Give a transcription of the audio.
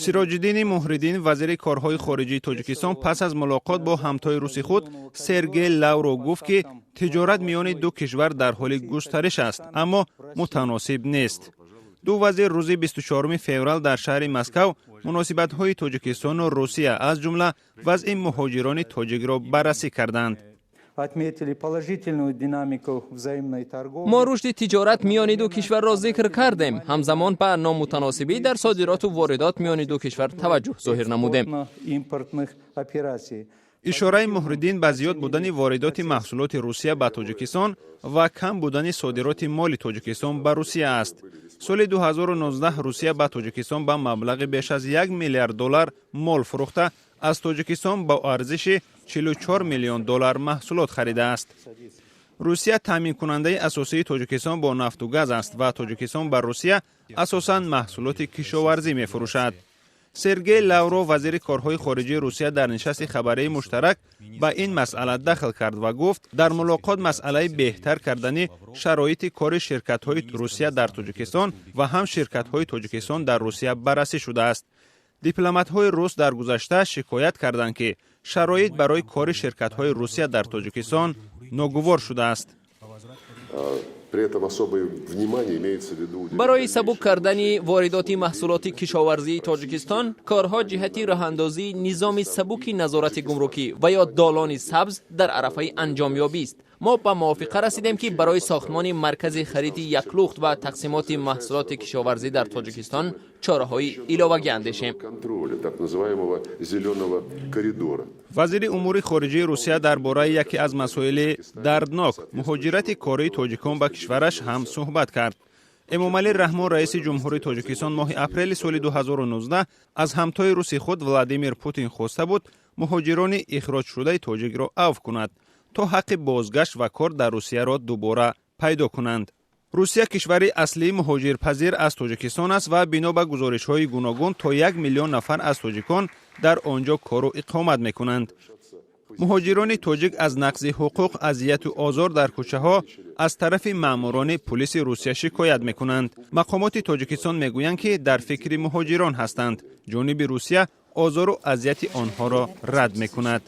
Сироҷиддини Муҳриддин, вазири корҳои хориҷии Тоҷикистон, пас аз мулоқот бо ҳамтои руси худ Сергей Лавров гуфт, ки тиҷорат миёни ду кишвар дар ҳоли густариш аст, аммо мутаносиб нест. Ду вазир рӯзи 24 феврал дар шаҳри Москав муносибатҳои Тоҷикистону Русия, аз ҷумла вазъи муҳоҷирони тоҷикро баррасӣ карданд. Отметили положительную динамику взаимной торговли. Мо рушди тиҷорат миёни ду кишварро зикр кардем. Ҳамзамон ба номутаносибӣ дар содироту воридот миёни ду кишвар таваҷҷӯҳ зоҳир намудем. Импортных операций. Ишораи Муҳриддин ба зиёд будани воридоти маҳсулоти Русия ба Тоҷикистон ва кам будани содироти моли Тоҷикистон ба Русия аст. Соли 2019 Русия ба Тоҷикистон ба маблағи беш аз 1 миллиард доллар мол фурӯхта, аз Тоҷикистон бо арзиши 44 миллион доллар маҳсулот харидааст. Русия таъминкунандаи асосии Тоҷикистон бо нафту газ аст ва Тоҷикистон ба Русия асосан маҳсулоти кишоварзӣ мефурӯшад. Сергей Лавров, вазири корҳои хориҷии Русия, дар нишасти хабарии муштарак ба ин масъала дахл кард ва гуфт, дар мулоқот масъалаи беҳтар кардани шароити кори ширкатҳои Русия дар Тоҷикистон ва ҳам ширкатҳои Тоҷикистон дар Русия баррасӣ шудааст. Дипломатҳои рус дар гузашта шикоят карданд, ки шароит барои кори ширкатҳои Русия дар Тоҷикистон ногувор шудааст. При этом особое внимание имеется в виду Барои сабук кардани воридоти маҳсулоти кишоварзии Тоҷикистон корҳо ҷиҳати роҳандозии низоми сабуки назорати гумрукӣ ва ё долони сабз дар арафаи анҷомёбист. Мо ба мувофиқа расидем, ки барои сохтмони маркази хариди яклухт ва тақсимоти маҳсулоти кишоварзӣ дар Тоҷикистон чораҳои иловагӣ андешем. Контроля так называемого зеленого коридора. Вазири умури хориҷии Русия дар бораи яке аз масоили дарднок, муҳоҷирати кории тоҷикон ба кишвараш, ҳам суҳбат кард. Эмомалӣ Раҳмон, раиси ҷумҳури Тоҷикистон, моҳи апрели соли 2019 аз ҳамтои руси худ Владимир Путин хоста буд, муҳоҷирони ихроҷшудаи тоҷикро авф кунад, то ҳаққи бозгашт ва кор дар Русияро дубора пайдо кунанд. Русия кишвари аслии муҳоҷирпазир аз Тоҷикистон аст ва бино ба гузоришҳои гуногун то 1 миллион нафар аз тоҷикон дар он ҷо кору иқомат мекунанд. Муҳоҷирони тоҷик аз нақзи ҳуқуқ, азияту озор дар кӯчаҳо аз тарафи маъмурони пулиси Русия шикоят мекунанд. Мақомоти Тоҷикистон мегӯянд, ки дар фикри муҳоҷирон ҳастанд. Ҷониби Русия озору азияти онҳоро рад мекунад.